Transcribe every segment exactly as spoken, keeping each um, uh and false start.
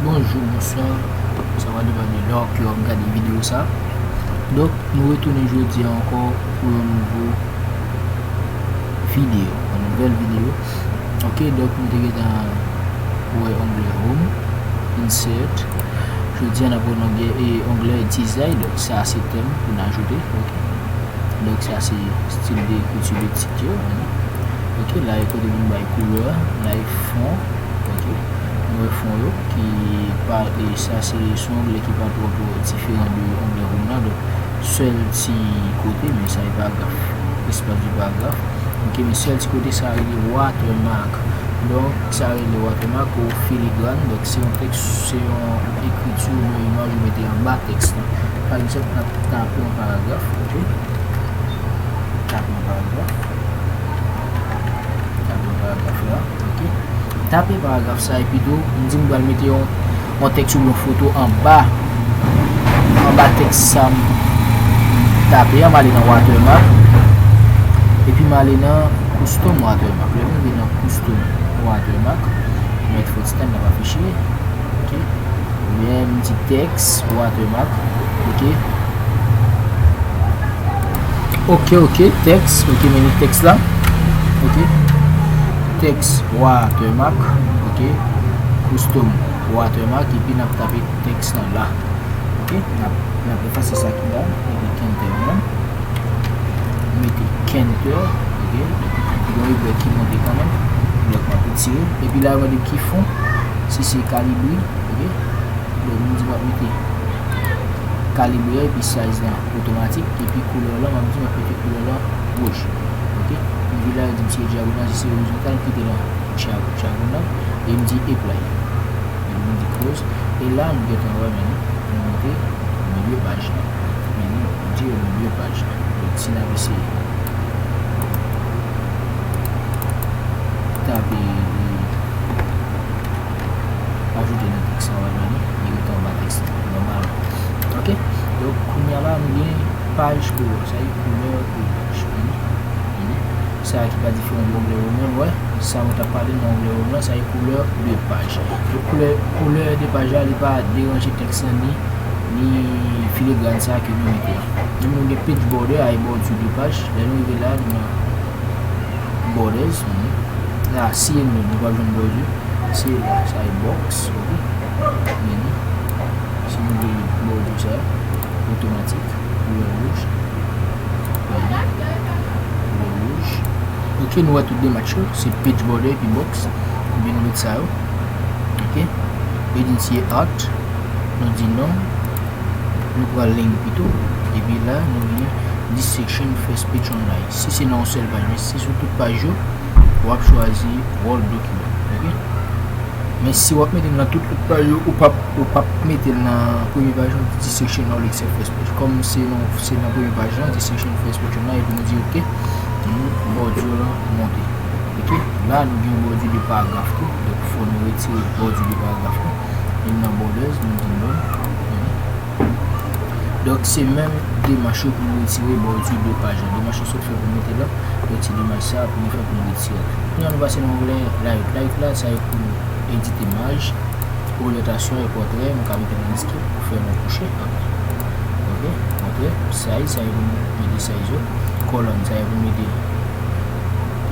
Bonjou, bonswa. Sa va depann de lè ke w ap gade videyo sa. Donk, nou retounen jodi a ankò pou yon nouvo videyo, yon nouvèl videyo. Ok, donk nou te gentan wè onglè Home, Insert. Jodi a n ap wè onglè, e, onglè Design, donk sa se tèm pou n ajoute. Ok. Donk sa se stil de ekriti de tit yo. Ok, la e kote pou n bay koulè, la e fon. Ok. Nou wè fon yo ki pa, e sa se yon onglè ki pa twò twò diferan de onglè Home nan. Donk sèl ti kote, men sa e paragraf, espas de paragraf. Ok, men sèl ti kote sa rele watermark. Donk sa rele watermark ou filigran. Donk se yon tèks, se yon ekriti oubyen imaj ou mete anba tèks la. Pa egzanp, n ap tape yon paragraf, ok? Tape yon paragraf. Tape yon paragraf la, ok? Tape paragraf sa epi tou, m di m pral mete yon, yon tèks oubyen yon foto anba, anba tèks sa m tape a, m ale nan watermark. Epi m ale nan custom watermark. Lè m rive nan custom watermark, m mèt fò ti tan n ap afiche. Ok. Oubyen m di tèks, watermark. Ok. Ok, ok, tèks. Ok, men li tèks la. Ok. Tèks, watermark. Ok. Custom watermark. Epi n ap tape tèks lan la. Ok. N ap, n ap efase sa ki la. Epi enter lan. Mete enter. Ok. Bon, li ki monte kanmenm. Donk, m ap retire. Epi la, yo mande m ki fon. Si se kalibri. Ok. Donk, nou di m ap mete kalibri a epi size lan otomatik, epi koulè lan, m ap di m ap mete koulè lan wouj. Ok? Epi la, yo di m si se dyagonal, si se orizontal, kite lan dyagonal, e m di apply. Epi m di close. E la, nou gentan wè, men nou monte milye paj la. Men nou monte milye paj la. Donk, si n ap eseye tape ajoute nan tèks la, w ap jwenn li, li rete anba tèks la, nòmalman. Ok? Donk, kounye a la, nou gen paj pou wè, sa e koulè pou paj. Sa ki pa diferan de onglè Home lan, wè, sa mwen t ap pale nan onglè Home lan, sa e koulè de paj. Donk, koulè, koulè de paj la, li pa deranje tèks lan, ni, ni filigran sa ke nou mete a. Donk, nou gen page border, a e bòdi de paj. Lè nou rive la, nou nan borders, la, si nou, nou pa jwenn bòdi. Se la, sa e box, ok. Men, si nou vle bòdi sa, otomatik, koulè wouj. Koulè wouj. Ok, nou wè tout demach yo, se page border epi box. Ebyen nou met sa yo. Ok. Edit ye art. Nou di non. Nou pran line pito. Epi la, nou vini this section first page online. Si se nan yon sèl paj, men si se sou tout paj yo, w ap chwazi whole document. Ok? Men si w ap mete l nan tout lòt paj yo, ou p ap, ou p ap mete l nan premye paj lan, this section all except first page. Kòm se nan, se nan premye paj lan, this section first page online, epi nou di ok, nou bòdi lan monte. Ok? La, nou gen yon bòdi de paragraf tou, donk fò nou retire bòdi de paragraf lan. Vin nan borders, nou di none. Donk, se menm demach yo pou nou retire bòdi de paj lan. Demach yo sot fè pou mete la, retire demach sa pou nou fè pou nou retire. Kounye a, nou pase nan onglè layout. Layout la, sa e pou nou edite imaj, oryantasyon e pòtrè. Nou ka mete landscape pou fè nou kouche. Ok, pòtrè, size, sa e pou nou mete size yo. Column, sa e pou nou mete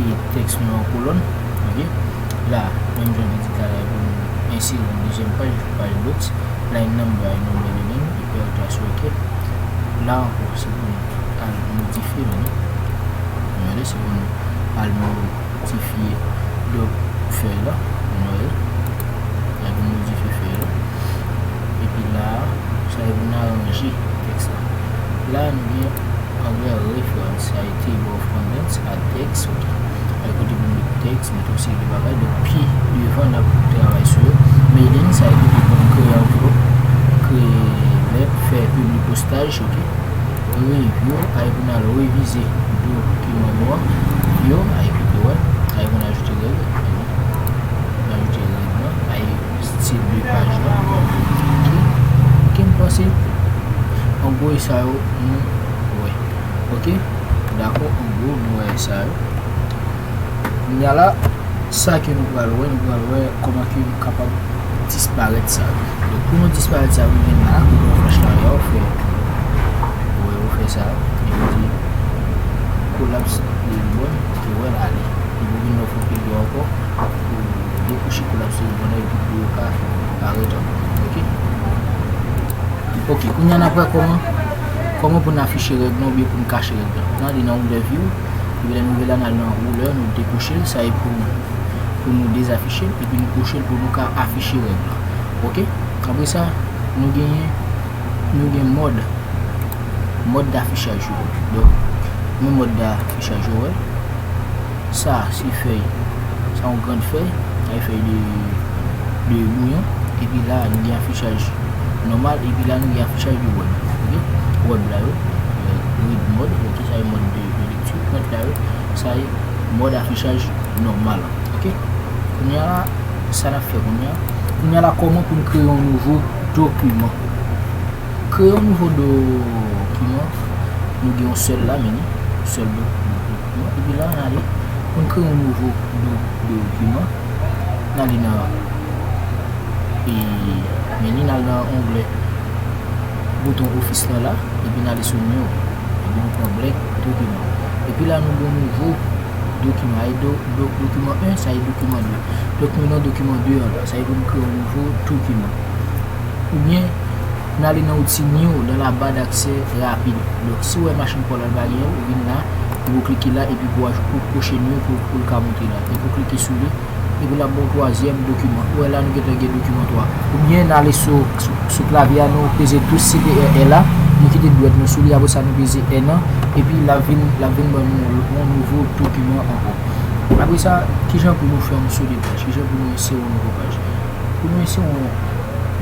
e tèks nou an kolòn. Ok, la, menm jan nou te di talè a, pou nou ensere yon dezyèm paj, paj box. Line number, a e number de line, epi oryantasyon, ok. La ankò, se pou nou al modifye, men nou gade, se pou nou al modifye, donk, fèy la, nou wè, la pou nou modifye fèy la. Epi la, sa e pou nou aranje tèks la. La, nou gen anglè reference, sa e table of contents, add text, ok. Sa e kote pou nou met tèks, met yon seri de bagay. Donk, pi devan, n ap travay sou yo. Mailing, sa e kote pou nou kreye anvlòp, kreye lèt, fè pibli postaj, ok. Review, sa e pou n al revize dokiman nou an. View, sa e kote, wè, sa e pou n ajoute règ. N ajoute règ lan, sa e stil de paj lan. Ok. Ok, m panse, an gwo, e sa yo, nou wè. Ok? Dakò, an gwo, nou wè sa yo. Kounye a la, sa ke nou pral wè, nou pral wè kòman ke nou kapab disparèt sa yo. Donk, pou nou disparèt sa yo, nou gen la, pou nou fè flèch la, yo fè, ou wè, ou fè sa, epi di, collapse the ribbon, ou wè l ale. Epi vin nan fon pil dwa ankò, pou dekouche collapse the ribbon nan, epi pou yo ka parèt ankò. Oke? Oke, kounye a n ap wè kòman, kòman pou n afiche règ lan oubyen pou n kache règ lan. Nou ale nan Ruler View, epi lè nou rive la, n al nan Ruler, nou dekouche l, sa e pou, pou nou dezafiche l, epi nou kouche l pou nou ka afiche règ lan. Oke? Apre sa, nou genyen, nou gen mòd, mòd dafichaj yo. Donk, men mòd dafichaj yo, wè. Sa, se fèy. Sa yon grann fèy. Sa e fèy de, de bouyon. Epi la, nou gen afichaj nòmal. Epi la, nou gen afichaj de wèb. Oke? Wèb la yo. Euh, read mode. Oke, sa e mòd de, de lekti. Pwent la yo. Sa e mòd afichaj nòmal. Oke? Kounye a la, sa n ap fè kounye a. Kounye a la, kòman pou n kreye yon nouvo dokiman? Kreye yon nouvo dokiman. Nou gen yon sèl la, men li, sèl do-, do-, dokiman. Epi la, n ale, pou n kreye yon nouvo do-, dokiman, n ale nan, e, men li, n al nan onglè bouton Office lan la, epi n ale sou New, epi nou pran blank dokiman. Epi la, nou gen yon nouvo dokiman, e do-, do-, dokiman en, sa e dokiman de. Donk, nou nan dokiman de an la, sa e pou nou kreye yon nouvo dokiman. Oubyen, n ale nan outi New dans la barre d'accès rapide. Donk, si w wè machin pa w la, l pa gen l, ou vin la, epi w klike la, epi pou aj-, pou kwoche New pou, pou l ka monte la. Epi w klike sou li, epi l ap ba w twazyèm dokiman. Ou wè la, nou gentan gen dokiman twa. Oubyen, n ale sou, sou, sou klavye a, nou peze tous C T R L la, nou kite dwèt nou sou li, apre sa, nou peze N an, epi l ap vin, l ap vin ban nou yon nouvo dokiman ankò. Apre sa, kijan pou nou fè yon sode paj? Kijan pou nou ensere yon nouvo paj? Pou nou ensere yon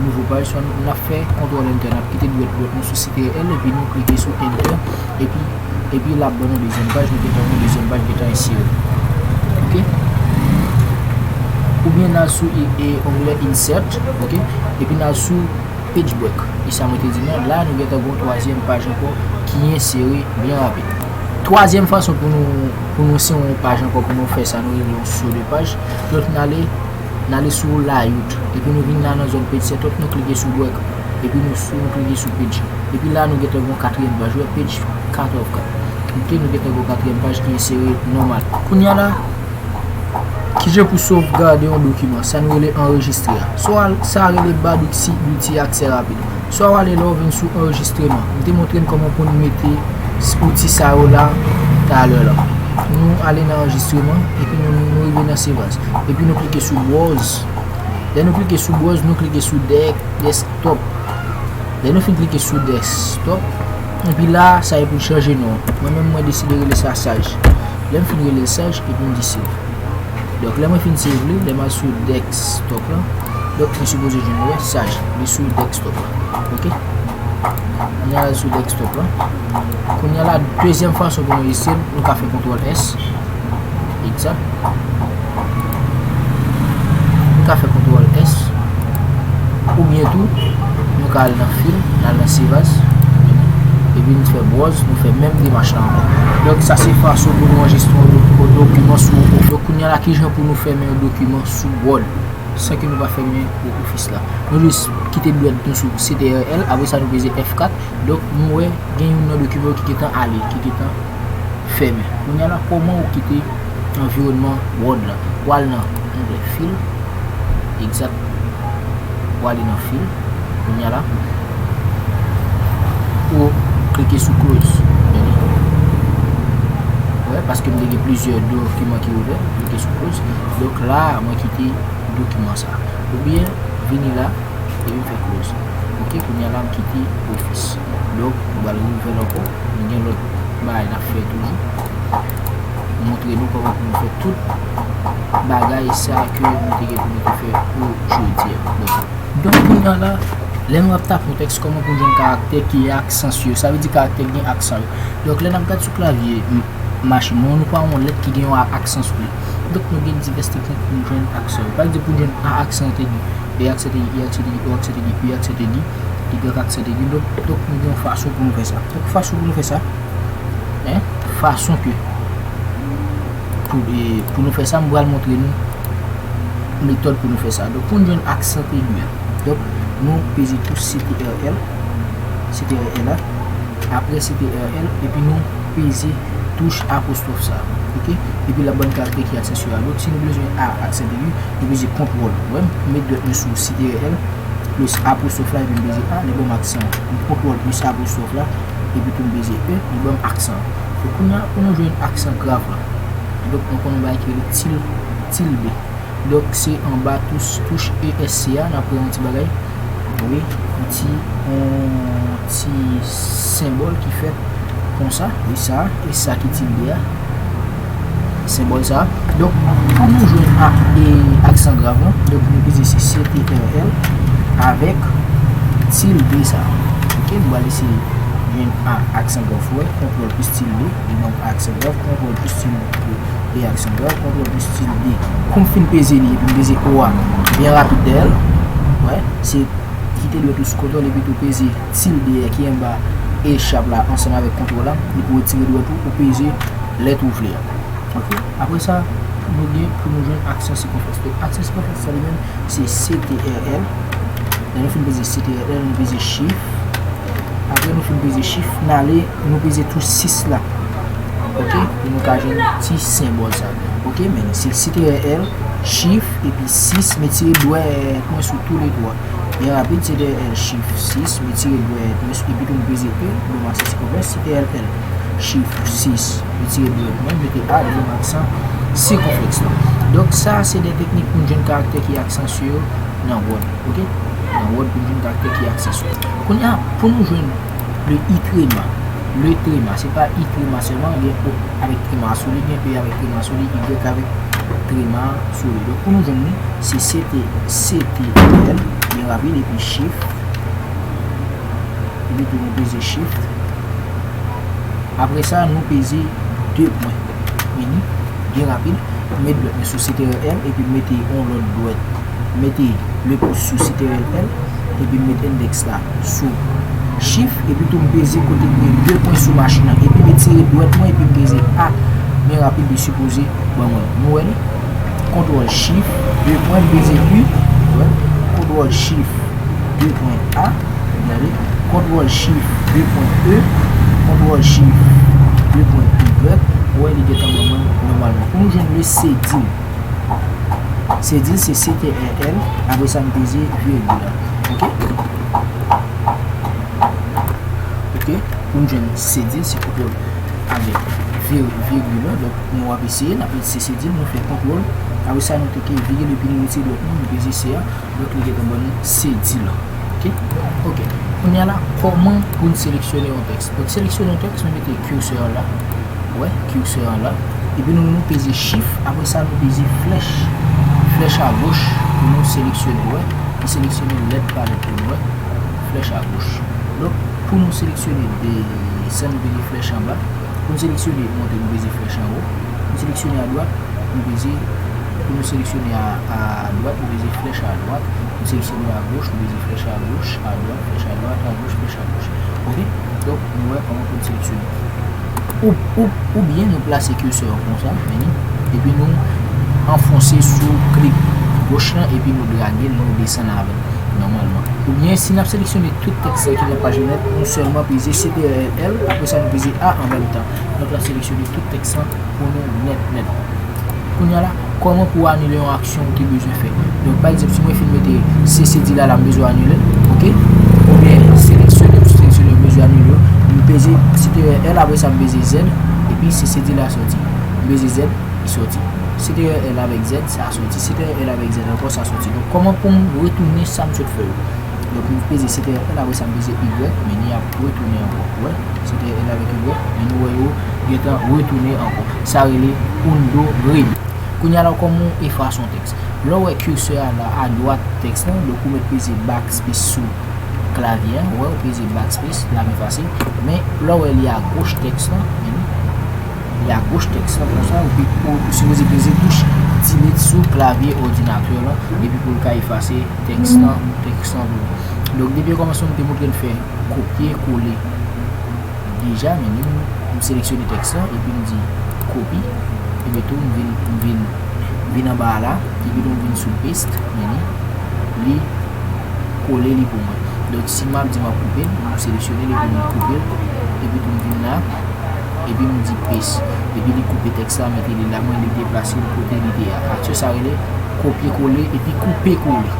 nouvo paj, swa n ap fè kontwòl Enter, n ap kite dwèt, dwèt nou sou C T R L, epi nou klike sou Enter, epi, epi l ap ban nou dezyèm paj, nou gentan yon dezyèm paj gentan ensere. Oke? Oubyen n al sou e, e, onglè Insert, oke? Epi n al sou Page Break. E sa mwen te di nou, la nou gentan gen yon twazyèm paj ankò ki ensere byen rapid. Twazyèm fason pou nou, pou nou ensere yon paj ankò, pou nou fè sa, nou rele yon sode paj. Donk, n ale, n ale sou Layout. Epi nou vin la nan zòn Page Setup, nou klike sou Break. Epi nou, sou, nou klike sou Page. Epi la, nou gentan gen yon katriyèm paj, wè, Page Cutoff. Oke, nou gentan gen yon katriyèm paj ki ensere nòmal. Kounye a la, kijan pou sovgade yon dokiman, sa nou rele anrejistre a. Sa w al-, sa rele ba d'outil, d'outil aksè rapid. Swa w ale la, w vin sou anrejistreman. M te montre n kòman pou n mete s-, outi sa yo la talè la. Nou ale nan anrejistreman, epi nou, nou rive nan Save As. Epi nou klike sou Browse. Lè nou klike sou Browse, nou klike sou Des-, Desktop. Lè nou fin klike sou Desktop, epi la, sa e pou n chanje non. Mwen menm, mwen deside rele sa Saj. Lè m fin rele l Saj, epi m di Save. Donk, lè mwen fin save li, lè m al sou desktop lan, donk, mwen sipoze jwenn, wè, Saj, li sou desktop la. Oke? Mwen al sou desktop lan. Kounye a la, dezyèm fason pou nou eseye, nou ka fè kontwòl S. Egzak. Nou ka fè kontwòl S. Oubyen tou, nou ka al nan File, n al nan Save As, epi nou fè Browse, nou fè menm demach la ankò. Donk, sa se fason pou nou anrejistre yon do-, yon dokiman sou Word. Donk, kounye a la, kijan pou nou fèmen yon dokiman sou Word, san ke nou pa fèmen Office la? Nou jis kite dwèt nou sou C T R L, apre sa nou peze F kat. Donk, nou wè, gen youn nan dokiman yo ki gentan ale, ki gentan fèmen. Kounye a la, kòman ou kite anviwònman Word la? Ou al nan onglè File, egzak, ou ale nan File, kounye a la, ou klike sou Close. Wè, paske m te gen plizyè dokiman ki ouvè, m klike sou Close. Donk la, mwen kite dokiman sa. Oubyen, vini la, epi m fè Close. Oke, kounye a la, m kite Office. Donk, nou pral reouvè l ankò. Nou gen lòt bagay n ap fè toujou. Montre nou kòman pou nou fè tout bagay sa ke nou te gen pou nou te fè pou jodi a. Donk, donk, kounye a la, lè nou ap tape yon tèks, kòman pou nou jwenn karaktè ki gen aksan sou yo? Sa vle di karaktè ki gen aksan yo. Donk, lè n ap gade sou klavye, m-, machin nou, nou pa wè yon lèt ki gen yon a-, aksan sou li. Donk, nou gen divès teknik pou nou jwenn aksan yo. Pa egzanp, pou nou jwenn A aksan egi, B aksan egi, I aksan egi, O aksan egi, P aksan egi, Y aksan egi. Donk, donk, nou gen yon fason pou nou fè sa. Donk, fason pou nou fè sa, en, fason ke pou, e, pou nou fè sa, m pral montre nou metòd pou nou fè sa. Donk, pou nou jwenn aksan egi a. Donk, nou peze touch C T R L, C T R L la, apre C T R L, epi nou peze touch apostwòf sa. Oke? Epi l ap ban n karaktè ki aksantiye a. Donk, si nou bezwen A aksan egi, nou peze kontwòl. Wè, m met dwèt mwen sou C T R L, plis apostwòf la, epi m peze A, li ban m aksan. M kontwòl plis apostwòf la, epi tou m peze E, li ban m aksan. Donk, kounye a, pou nou jwenn aksan grav la. Donk, nou konn yon bagay ki rele til, tilde. Donk, se anba touch, touch E S C a, n ap wè yon ti bagay. Wi, yon ti, yon ti senbòl ki fèt konsa. Wi, sa, e sa ki tilde a. Senbòl sa. Donk, pou nou jwenn a, e, aksan grav lan, donk, nou peze se C T R L avèk tilde sa. Oke, nou pral eseye jwenn a, aksan grav, wè, kontwòl plis tilde, li ban m aksan grav, kontwòl plis tilde, e aksan grav, kontwòl plis tilde. Kou m fin peze li, epi m peze O a byen rapid dèyè l, wè, se kite dwèt ou sou kontwòl, epi tou peze tilde a ki anba E sharp la ansanm avèk kontwòl la, li pou retire dwèt ou, ou peze lèt ou vle a. Oke. Apre sa, nou gen pou nou jwenn aksan sikonflèks. Donk, aksan sikonflèks la li menm, se C T R L. Lè nou fin peze C T R L, nou peze Shift. Apre nou fin peze Shift, n ale, nou peze touch sis la. Oke? Pou nou ka jwenn ti senbòl sa. Oke? Men se C T R L, Shift, epi sis, m tire dwèt mwen sou toulètwa. Byen rapid, C T R L Shift sis, retire dwèt mwen, epi tou m peze E, bon, aksan sikonflèks, C T R L Shift sis, retire dwèt mwen, mete A, li ban m aksan sikonflèks la. Donk, sa a se de teknik pou n jwenn karaktè ki aksantiye yo nan Word, oke? Nan Word pou n jwenn karaktè ki aksantiye. Kounye a, pou nou jwenn le I trema, le trema, se pa I trema sèlman, gen O avèk trema sou li, gen E avèk trema sou li, Y avèk trema sou li. Donk, pou nou jwenn li, se C T, C T R L, byen rapid, epi Shift. Epi tou nou peze Shift. Apre sa, nou peze de pwen. Meni, byen rapid. Met dwèt mwen sou C T R L, epi mete yon lòt dwèt. Mete le pous sou C T R L, epi met endèks la sou Shift, epi tou m peze kote ki gen de pwen sou machin nan. Epi m etire dwèt mwen, epi m peze A. Byen rapid, li sipoze ban mwen. Nou wè li? Kontwòl Shift, de pwen, m peze U. Wè? Kontwòl Shift, de pwen A. Gade. Kontwòl Shift, de pwen E. Kontwòl Shift, de pwen Y. Wè, li gentan ban mwen nòmalman. Pou nou jwenn le cédil. Cédil se C T R L, apre sa m peze virgil la. Oke? Oke? Pou n jwenn cédil, se kontwòl avèk vir-, virgil la. Donk, nou ap eseye, n ap eseye cédil, nou fè kontwòl. Apre sa, nou teke virgil epi nou retire dwèt nou, nou peze C a. Donk, li gentan ban nou cédil la. Oke? Oke. Kounye a la, kòman pou n seleksyone yon tèks? Donk, seleksyone yon tèks, nou mete cursor la. Wè, cursor an la. Epi nou, nou peze Shift, apre sa, nou peze flèch. Flèch agoch pou nou seleksyone, wè. Nou seleksyone lèt pa lèt pou nou, wè. Flèch agoch. Donk, pou nou seleksyone desann, nou peze flèch anba. Pou nou seleksyone monte, nou peze flèch anwo. Pou nou seleksyone adwat, nou peze, pou nou seleksyone a, a dwat, nou peze flèch adwat. Pou nou seleksyone agoch, nou peze flèch agoch, adwat, flèch adwat, agoch, flèch agoch. Oke? Donk, nou wè kòman pou n seleksyone. Ou, ou, oubyen nou plase cursor konsa, vini, epi nou anfonse sou klik goch lan, epi nou drage l, nou desann avè l nòmalman. Oubyen, si n ap seleksyone tout tèks la ki nan paj lan nèt, nou sèlman peze C T R L, apre sa nou peze A an menm tan. Donk, l ap seleksyone tout tèks lan pou nou nèt, nèt. Kounye a la, kòman pou w anile yon aksyon ou te bezwen fè? Donk, pa egzanp, si mwen fin mete se cédil la, la m bezwen anile, oke? Oubyen seleksyone, seleksyone, m bezwen anile yo. M peze C T R L, apre sa m peze Z, epi se cédil la soti. M peze Z, li soti. C T R L avèk Z, sa soti. C T R L avèk Z ankò, sa soti. Donk, kòman pou m retounen sa m sot fè yo? Donk, m peze C T R L, apre sa m peze Y, men li ap retounen ankò. Wè, C T R L avèk Y, men nou wè yo gentan retounen ankò. Sa rele undo re. Kounye a la, kòman w efase yon tèks? Lè w wè cursor a la adwat tèks lan, donk ou mèt peze backspace sou klavye a. Wè, ou peze backspace, l ap efase. Men, lè w wè li agoch tèks lan, men li agoch tèks lan konsa, ou, ou, ou sipoze peze touch delete sou klavye òdinatè lan, epi pou l ka efase tèks lan, tèks lan pou ou. Donk, depi okòmansman, m te montre n fè kopye kole deja, men li, m seleksyone tèks lan, epi m di kopi, epi tou, m vin, m vin Vin anba a la, epi tou m vin sou paste, men li, li kole li pou mwen. Donk, si m ap di m ap koupe l, m seleksyone l epi m koupe l, epi tou m vin la, epi m di paste. Epi li koupe tèks la, mete li la, mwen li deplase l kote li te a. Aksyon sa rele kopye kole epi koupe kole.